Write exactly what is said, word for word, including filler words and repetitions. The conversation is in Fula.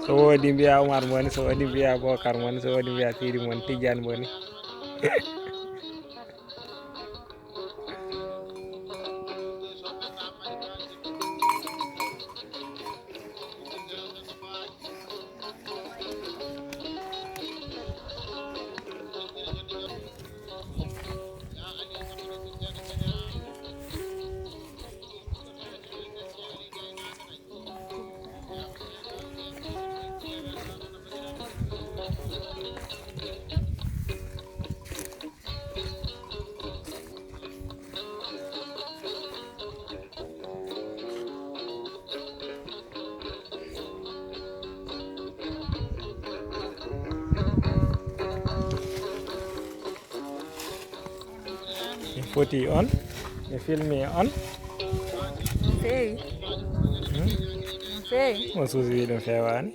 So woodi mbiya Umar moni, so woodi mbiya Bokar moni, so woodi mbiya Sidi moni, Tijjani moni. Mi foti on, mi filmi on. Feewi. Feewi. On suusi wi ɗum feewaani.